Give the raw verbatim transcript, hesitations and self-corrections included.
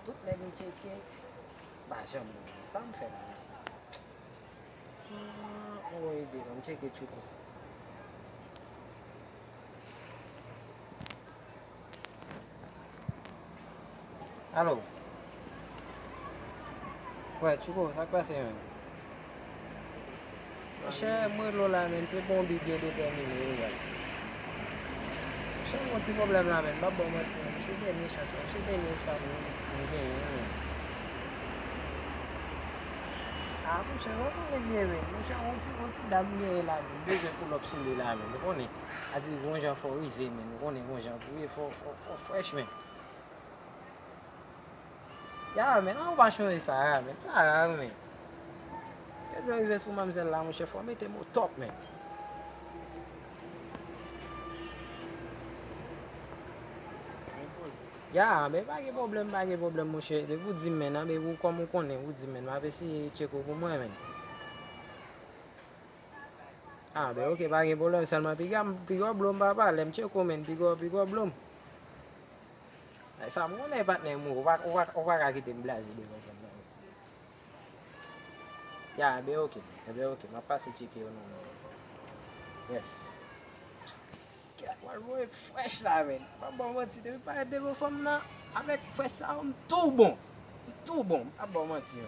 Tout nèg m tcheke, pa janm bon. Sa m fè la, mesye? Ah, ou ede m, m tcheke Tchouko. Alo. Wè, Tchouko, sa k pase, menm? Monchè, mwen rele w la, menm, se pou yon bi byen detèmine, wi, baz. Monchè, m gon ti pwoblèm la, menm, m p ap ba w manti, menm, se dènye chans, menm, se dènye espwa m, m genyen, menm. Ah, monchè, ou konnen li ye, menm. Monchè, yon ti, yon ti dam m genyen la, menm, m bezwen pull up sou li la, menm, ou konnen. A di, gon jan fò w rive, menm, ou konnen gon jan pou ye, fò, fò, fò w fresh, menm. Ya, men, an pa chonje sa, ya, men, sa ra, men. Bezwen rive sou manmzèl la, monchè, fò mete m o top, men. Ya, men, pa gen pwoblèm, pa gen pwoblèm, monchè. Depi w di m, men, nan, depi w kòm ou konnen, ou di m, men, m ap eseye tcheke w pou mwen, men. Ah, ben, ok, pa gen pwoblèm, sèlman piga m, piga w blo m, papa, lè m tcheke w, men, piga w, piga w blo m. Ay, sa m konnen patnè m, ou pa, ou pa, ou pa ka kite m blaze devan zòn nan. Ya, ben ok, ben ok, m ap pase tcheke yo non, non. Yes. Kèt, mwen voye fresh la, men. Pa ba w manti, depi parèt devan fanm nan, avèk fresh sa yo, m tou bon. M tou bon, m pa ba w manti, men.